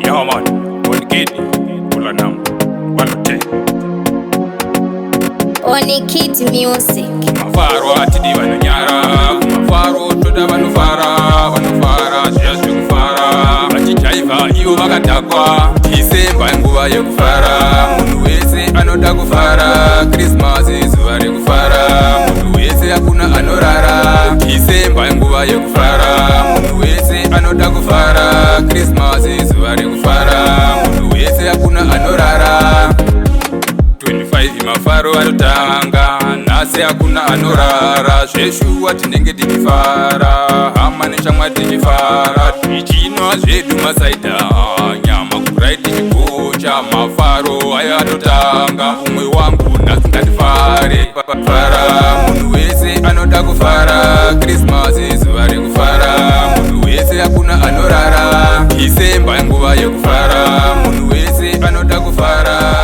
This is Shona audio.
Yeah man, Onikid, Ulanam, Balote. Onikid Music. Mafaro atidi vanonyara, kumafaro toda vanofara, vanofara zviya zvekufara. Vachijaivha ivo vakadhakwa, December nguva yekufara. Munhu wese anoda kufara, Christmas zuva rekufara. Munhu wese hakuna anorara, December nguva yekufara. Munhu wese anoda kufara, Christmas zuva rekufara. Munhu wese hakuna anorara. 25 mafaro anotanga nhasi, hakuna anorara. Zveshuwa tinenge tichifara, hama neshamwari tichifara, tichinwa zvedu macider, nyama kubraai tichigocha. Mafaro aya atotanga, umwe wangu, nhasi ngatifare fara. Munhu wese anoda kufara, Christmas zuva rekufara. Munhu wese hakuna anorara, December nguva yekufara. Munhu wese anoda kufara.